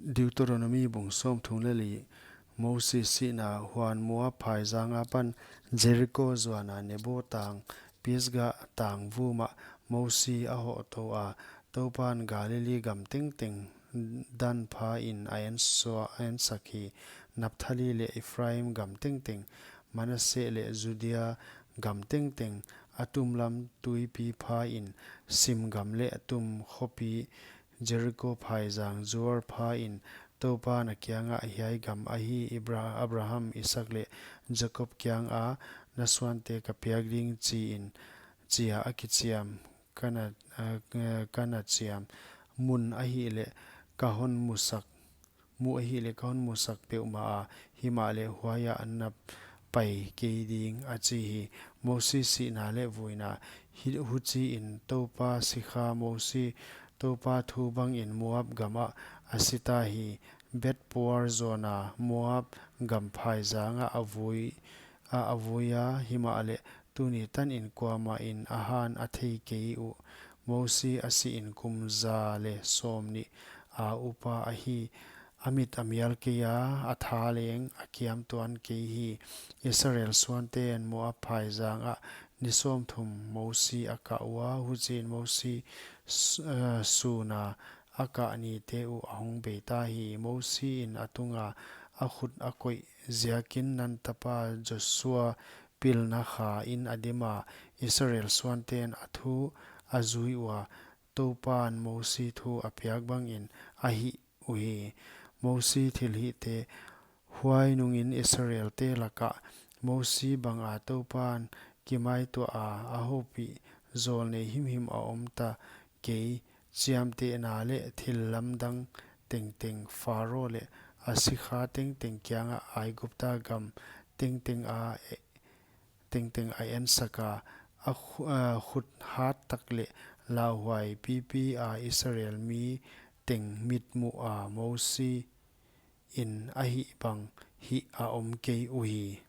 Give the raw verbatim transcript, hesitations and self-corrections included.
Deuteronomi bung sawmthum leh li. Mosi sihna. Huan Moab phaizang apan Jeriko zuana Nebo tang Pisga tang vum ah Mosi a hohtou a, Toupan Galili gam tengteng Dan pha in a ensak hi. Naphtali leh Ephraim gam tengteng, Manase leh Judia gam tengteng, a tumlam tuipi pha in Sim gam leh Tum khopi, Jeriko phaizang Zoar pha in, Toupan a kiangah, Hiai gam ahi, Abra-, Abraham, Isaak leh Jakob kianga na suante ka piak ding chi in, chia a kichiam, ka na, eh, ka na chiam mun ahihleh ka hon musak, mu ahihleh ka hon musak peuhmah a, himahleh huaiah na pai kei ding, a chi hi. Mosi sihna leh vuina. Hi, huchiin Toupa sikha Mosi, Toupa thu bangin Moab gamah a sita hi. Bet Peor zawna Moab gam phaizangah a vui, a, a vui a, himahleh tuni tanin kuamah in a han a thei kei uh. Mosi a sihin kum za leh sawmnih a upa ahi. A mit a mial kei a, a tha leng a kiam tuan kei hi. Israel suanten Moab phaizangah ni sawmthum Mosi a kah ua, huchiin Mosi s-, eh, suna a kah nite uh a hong bei ta hi. Mosi in a tunga a khut a koih ziakin Nun tapa Josua pilna kha in a dim a, Israel suanten a thu a zui ua, Toupan Mosi thu a piak bangin a hih uhi. Mosi thilhihte. Huai nungin Israelte lakah Mosi banga Toupan kimaituah a, a houpih zawlnei himhim a om ta kei. Chiamtehna leh thil lamdang tengteng Pharo leh a sikha tengteng kiangah Aigupta gam tengteng a, tengteng a ensak a, a khu-, a khut hat tak leh lauhuai pipi a Israel mi teng mitmuh a Mosi in a hih bang hih a om kei uhi.